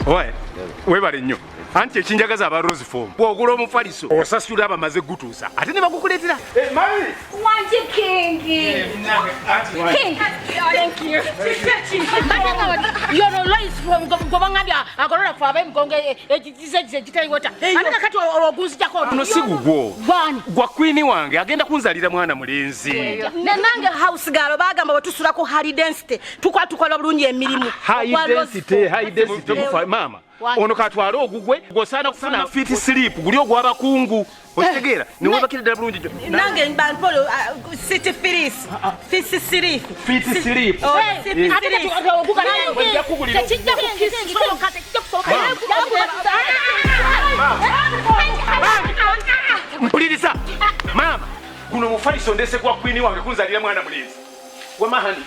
Owaye, webale nnyo. Anti ekinjagaza aba Rose Form, bw'ogula omufaliso osasula abamaze gutuusa ate ne bagukuleetera. Eh, mami! Wangi King. King. Thank you. Yono Lois gwe bangambye agolola ffe ab'emigongo egigize egitaliwota. Ate kakati olwo ogunzijako otya? Guno si gugwo. Gwani? Gwa kwini wange agenda kunzalira mwana mulenzi. Nange house girl bagamba bwe tusula ku high density tukola tukola bulungi emirimu. High density, high density. Maama, ono katwale ogugwe gwosaana kufuna fit sleep guli ogw'abakungu. Okitegeera? Ne webakira ddala bulungi. Nange bampolo city filis. Fit sleep. Fit sleep. Oh, city sleep. Tekijja kusoboka, tekijja kusoboka. Mpuliriza. Maama, guno mufaliso ndese gwa kwini wange kunzalira mwana mulenzi. Wamahani.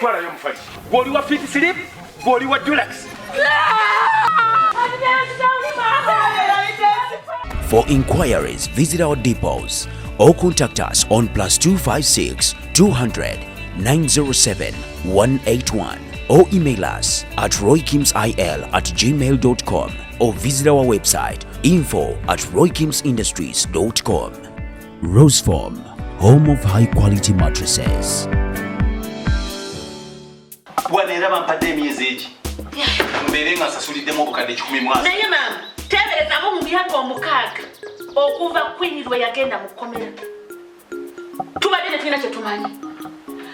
Twalayo omufaliso. Gw'oli wa fit sleep, gw'oli wa deluxe. For inquiries, visit our depots or contact us on +256 200 907 181 or email us at roykimsil@gmail.com or visit our website info@roykimsindustries.com. Roseform, home of high quality mattresses. Wano era bampadde emyezi egi mbeere nga nsasuliddemu obukadde 130. Naye maama, teeberezamu mu myaka 6 okuva Queen lwe yagenda mu kkomera. Tubadde tetulina kye tumanyi.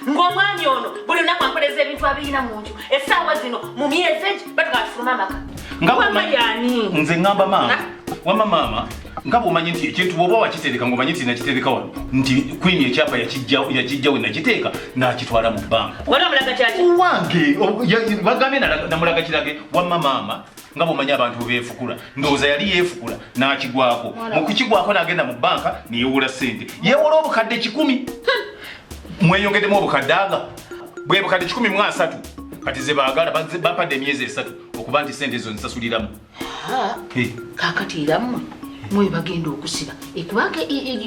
Ng'omwami ono buli lunaku ankoleza ebintu abirina mu nju. Essaawa zino mu myezi egi batugamba tufulume amaka. Nga Wamma bw'omanyi- y'ani? Nze ŋŋamba maama, wamma maama, nga bw'omanyi nti ekintu bw'oba wakitereka ng'omanyi nti nakitereka wano, nti Queen ekyapa yakijja we nakiteeka n'akitwala mu bbanka. Wali omulaga kyaki? Wange, bagambye namulaga kirage, wamma maama, nga bw'omanyi abantu bwe beefukula, ndowooza yali yeefukula n'akigwako. Mu kukigwako n'agenda mu bbanka ne yeewola ssente. Yeewola obukadde 100. Mweyongeddemu obukadde aga. Bwe bukadde 130. Kati ze baagala, bampadde emyezi 3 okuba nti ssente ezo nsasuliramu. Kaakati era mmwe mwe bagenda okusiba. Kubanga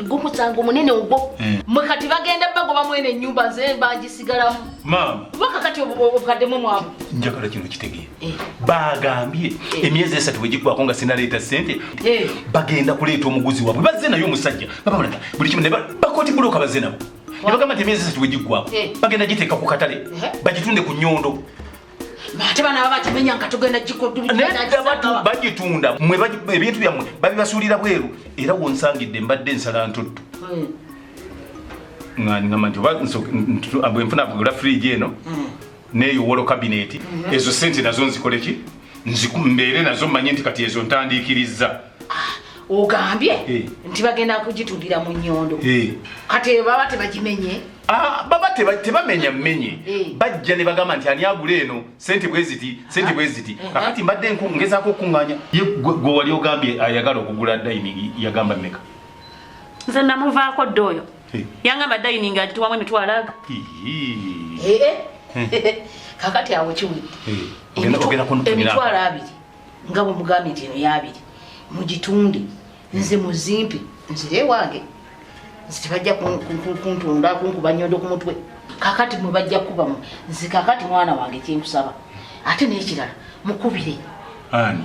gwo musango munene ogwo. Mwe kati bagenda bagoba mwene ennyumba nze bagisigalamu. Maama. Kuba kakati obukadde mwe mwabu. Njagala kino kitegeere. Bagambye emyezi 3 bwe giggwako nga sinaleeta ssente, bagenda kuleeta omuguzi waabwe. Bazze naye omusajja. Bababalaga buli kimu ne bakooti buloka bazze nabo. Ne bagamba nti emyezi 3 bwe giggwako, bagenda giteeka ku katale, bagitunde ku nnyondo. Ate bano aba bakimenya nga tugenda Nedda bagitunda. Mmwe ebintu byammwe babibasuulira bweru. Era wonsangidde mbadde nsala ntotto. Nga ngamba nti oba bwe nfuna kugula fridge eno, n'eyo wall cabinet, ezo ssente nazo nzikole ki? Mbeere nazo mmanye nti kati ezo ntandiikirizza. Ogambye nti bagenda kugitundira mu nnyondo. Kati baba tebagimenye? Baba tebamenya mmenye. Bajja ne bagamba nti ani agula eno ssente bwe ziti, ssente bwe ziti. Kakati mbadde ngezaako okuŋŋaanya. Ye gwe wali ogambye ayagala okugula dining yagamba mmeka? Nze namuvaako dda oyo. Yangamba dining agituwamu emitwalo aga. Kakati awo kiwedde. Ogenda kuntumira. Emitwalo 2 nga bwe mugambye nti eno y'abiri. Mugitunde. Nze muzimpe. Nzire ewange. Nze tebajja kuntunda, kunkuba nnyondo ku mutwe. Kakati mwe bajja kukuba mwe. Nze kakati mwana wange kye nkusaba. Ate n'ekirala, mukubire. Ani?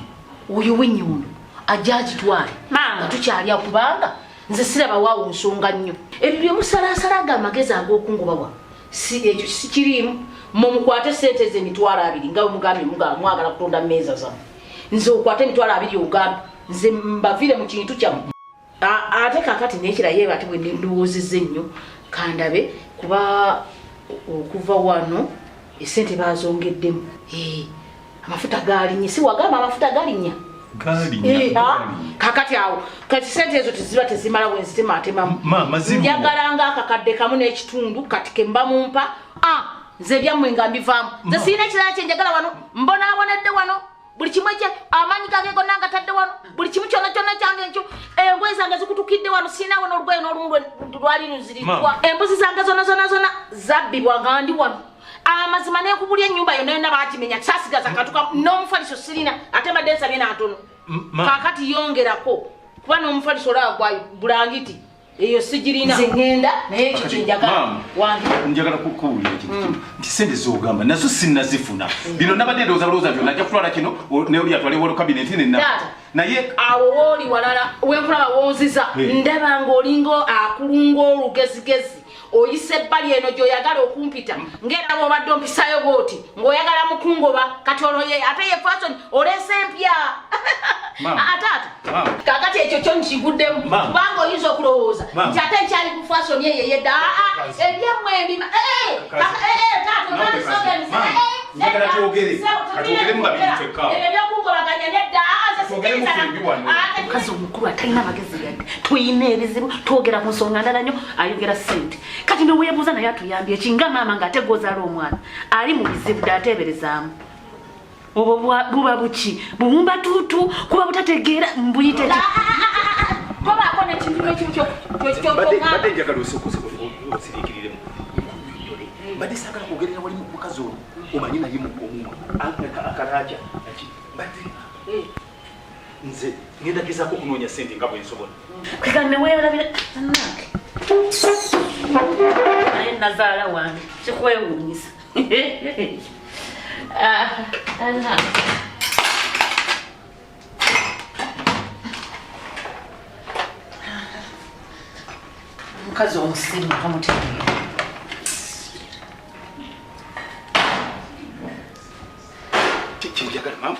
Oyo w'ennyondo ajja agitwale. Maama. Nga tukyali awo kubanga nze siraba waawo nsonga nnyo. Ebyo bye musalaasala nga amagezi ag'okungoba wa. Si ekyo sikiriimu. Mmwe mukwate ssente ezo emitwalo 2 nga bwe mugambye mwagala kutunda mmeeza zammwe. Nze okwate emitwalo 2 ogambe nze mbavire mu kintu kyammwe. Ate kaakati n'ekirala ye ate bwe ndowoozezza ennyo kandabe kuba okuva wano essente baazongeddemu. Amafuta gaalinnye, si wagamba amafuta galinnya? Galinnya, galinnya. Kaakati awo, kati ssente ezo teziba tezimala bwe nzitematemamu. Maama, ziriwo. Njagala ng'akakadde kamu n'ekitundu kati ke mba mumpa. Nze ebyammwe nga mbivaamu. Nze sirina kirala kye njagala wano, mbonaabonedde wano. Buli kimu ekye amaanyi gange gonna ngatadde wano, buli kimu kyonna kyonna kyange nkyo. Engoye zange zikutukidde wano, sirina wano olugoye n'olumu lwali luziriddwa. Maama. Embuzi zange zonna zonna zonna zabbibwa nga ndi wano. Amazima n'enkubuli ennyumba yonna yonna baagimenya, saasigaza kantu kamu, n'omufaliso sirina, ate mbadde nsabye n'atono. Ma- Kaakati yongerako, kuba n'omufaliso olaba gwa bulangiti. Eyo sigirina. Nze ŋŋenda naye ekyo kye njagala. Wange. Njagala kukuwulira ekintu kimu nti sente z'ogamba nazo sinnazifuna. Bino nabadde ndowooza balowooza nti onajja kutwala kino ne oli atwale wolo kabineti ne Taata. Naye awo wooli walala wenkulaba wonziza ndaba ng'olinga akulunga olugezigezi oyisa ebbali eno gy'oyagala okumpita ng'era bw'obadde ompisayo bw'oti ng'oyagala mukungoba kati olwo ye ate ye fashion oleese empya. Taata kakati ekyo kyo nkiguddemu kubanga oyinza okulowooza nti ate nkyali ku fashion eyo eyedda. Ebyammwe ebima ebyokungobaganya nedda. Omukazi omukulu atalina magezi yadde, tuyina ebizibu, twogera ku nsonga ndala nnyo, ayogera ssente. Kati neweebuuza naye atuyambye ki nga maama ng'ate gwozaala omwana ali mu bizibu dde ateeberezaamu. Obwo buba buki buwumba tuutu kuba butategeera mbuyite ki? Tobaako n'ekintu n'ekimu Mbadde njagala osiriikiriremu nkunnyonnyole. Mbadde saagala kwogerera wali mukazi ono omanyi naye akalaaca. Mbadde nze ngenda gezaako okunoonya ssente nga bwe nsobola. Keka neweerabira nange naye nazaala wange kikwewuunyisa. Omukazi omusiru tomutegeera. Kyenjagala maama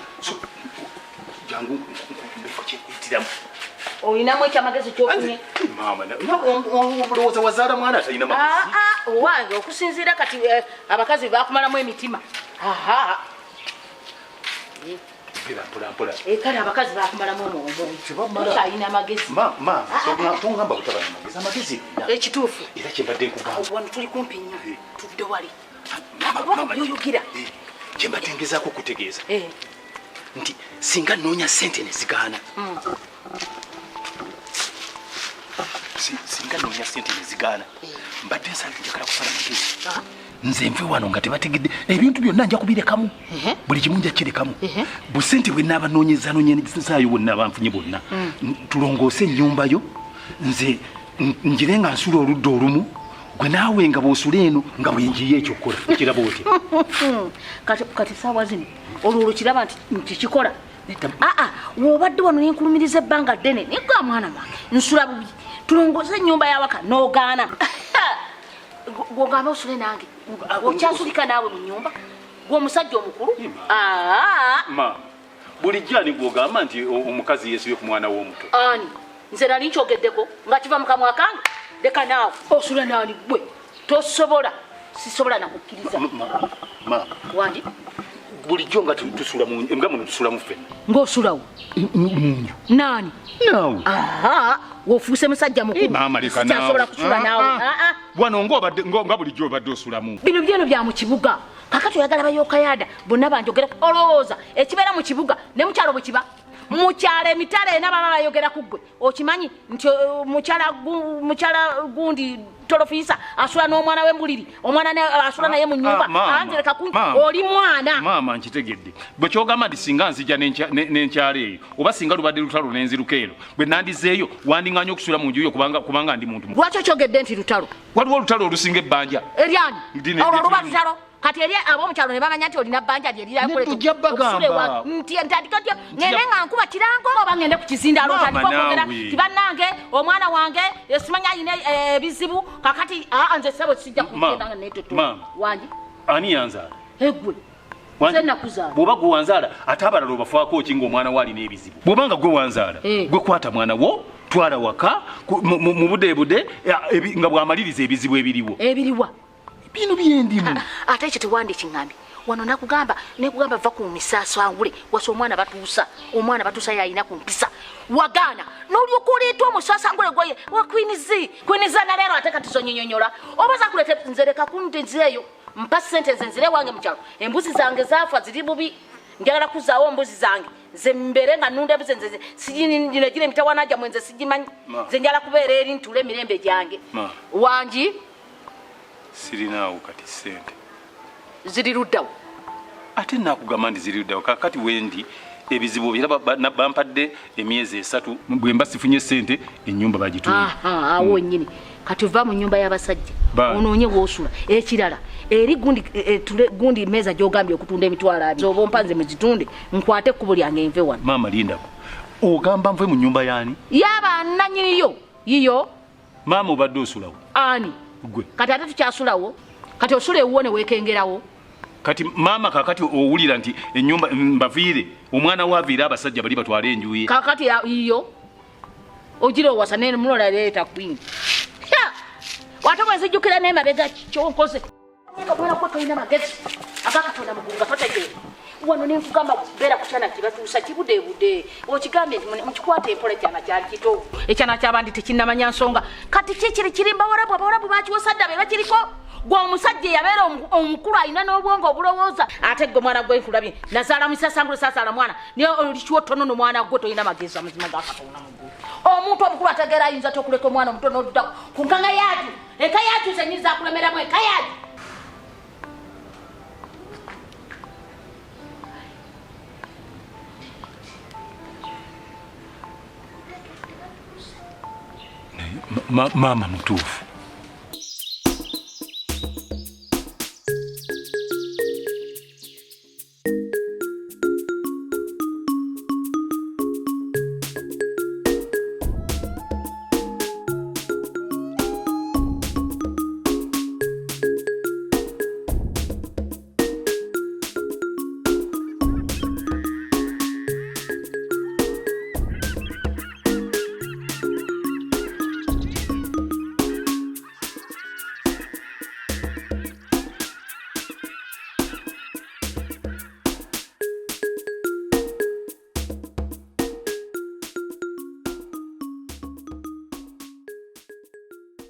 jangu kyekuyitiramu. Olinamu ekyamagezi kyofunye? Maama olowooza wazaala mwana atalina magezi? Owange okusinziira kati abakazi bakumalamu emitima. Mpola mpola. Kale abakazi bakumalamu omwoyo. Tokyalina amagezi. Maama tongamba butaba na magezi, amagezi ekituufu. Era kyembadde nkugamba. Wano tuli kumpi nnyo, tudde wali. Yoyogera. Kyembadde ngezaako okutegeeza nti singa nnoonya ssente ne zigaana, singa nnoonya ssente ne zigaana, mbadde nsala njagala kusala magezi nze nve wano nga tebategedde ebintu byonna nja kubirekamu, buli kimu nja kirekamu. Busente bwe naaba noonyeza noonyezaayo bwonna banfunye bwonna, tulongoose ennyumba yo, nze njire nga nsula oludda olumu, gwe naawe nga bw'osula eno nga bwe njiye ekyokukola kiraba otya? Kati saawa zino olwo olwo nti kikola. Aa w'obadde wano nenkulumiriza ebbanga ddene negga mwana wange nsula bubi, tulongoose ennyumba yawaka n'ogaana. Gwogamba osule nange okyasulika naawe mu nnyumba gw'omusajja omukulu. Ma bulijjo ani gwogamba nti omukazi yeesibye ku mwana w'omuto? Ani nze nali nkyogeddeko nga kiva mu kamwa kange? Leka naawe osula naani gwe tosobola, sisobola nakukkiriza. Ma Wangi. Bulijjo nga tusula mu nga muno tusulamu ffenna. Ng'osulawo Munju. Naani? Naawe. Aha, wofuuse musajja mukulu. Maama leka Sikyasobola kusula naawe. Aa. Wano ng'obadde nga bulijjo obadde osulamu. Bino byeno bya mu kibuga. Kakati oyagala bayokayada bonna banjogera. Olowooza ekibeera mu kibuga ne mukyalo bwe kiba? Mukyalo emitala ena baba bayogera ku ggwe. Okimanyi nti mukyala gundi tolofiisa asula n'omwana we mbuliri, omwana asula naye mu nnyumba. Anze leka oli mwana. Maama nkitegedde bwe kyogamba nti singa nzija n'enkyalo eyo oba singa lubadde lutalo n'enziruka ero bwe nandizeeyo wandiŋŋanya okusula mu nju yo kubanga ndi muntu. Lwaki okyogedde nti lutalo? Waliwo olutalo olusinga ebbanja. Eryani olwo luba lutalo? Kati eri ab'omukyalo ne bamanya nti olina bbanja lye Tujja bagamba. Nti ntandika ntya ngende nga nkuba kirango oba ngende ku kizindaalo ntandika okwogera ti bannange omwana wange simanya alina ebizibu kakati aa nze ssebo sijja kugenda nga neetoto. Wangi. Ani yanzaala? Eggwe. Nze nakuzaala. Bw'oba gwe wanzaala ate abalala obafaako ki ng'omwana wo alina ebizibu? Bw'oba nga gwe wanzaala gwe kwata mwana wo twala waka mu budeebude nga bw'amaliriza ebizibu ebiriwo. Ebiriwa? Bino byendimu. Ate ekyo tewandikiŋŋambye. Wano nakugamba nekugamba va ku misasangule wasa omwana batuusa, omwana batuusa yalina ku mpisa wagaana n'olyoka oleeta omusasangule gwoye wa kwinizi kwiniza naleero ate kati zonyinyonyola oba zakuleeta nze leka kundizeeyo mpa ssente nze nzire wange mu kyalo embuzi zange zaafa ziri bubi njagala kuzaawo mbuzi zange nze mbeere nga nnunda embuzi nze sigira emitawaana gyammwe nze sigimanyi nze njagala kubeera eri ntuule emirembe gyange. Wangi. Sirinaawo kati ssente. Ziri luddawo? Ate nakugamba nti ziri luddawo kakati wendi Ebizibu era bampadde emyezi 3, bwe mba sifunye ssente ennyumba bagitunda. Awo nnyini kati ova mu nnyumba y'abasajja onoonye w'osula. Ekirala eri gundi gundi mmeeza gy'ogambye okutunda 20,000 oba ompa nze muzitunde nkwate ekkubo lyange nve wano. Maama lindako, ogamba nve mu nnyumba y'ani? Y'abannannyiniyo yiyo. Maama obadde osulawo ani? Gwe. Kati ate tukyasulawo, kati osula ewuwo ne weekengerawo. Kati maama kakati owulira nti ennyumba mbaviire, omwana waaviire abasajja bali batwale enju ye. Kakati yiyo ogira owasa ne mulola leeta queen. Wate bwe nzijjukira n'emabega kyonkoze. Mwana gwe tolina magezi agakatonda mugunga totegeera. Wano ne nkugamba beera ku kyana kibatuusa kibudeebude. Okigambye nti mukikwate empola ekyana kyali kito. Ekyana ky'abandi tekinnamanya nsonga. Kati ki kiri kiri mbawarabu, abawarabu bakiwasa dda be bakiriko. Gwe omusajja eyabeera omukulu alina n'obwongo obulowooza. Ate gwe mwana gwe nkulabye nazaala musasangule sazaala mwana naye olikiwa tonono mwana gwe tolina magezi amazima ga Katonda mu ggulu. Omuntu omukulu ategeera ayinza atya okuleka omwana omuto n'odda ku nkanga yaatu? Enka yaatu nze nnyinza akulemeramu enka yaatu. Maama mutuufu.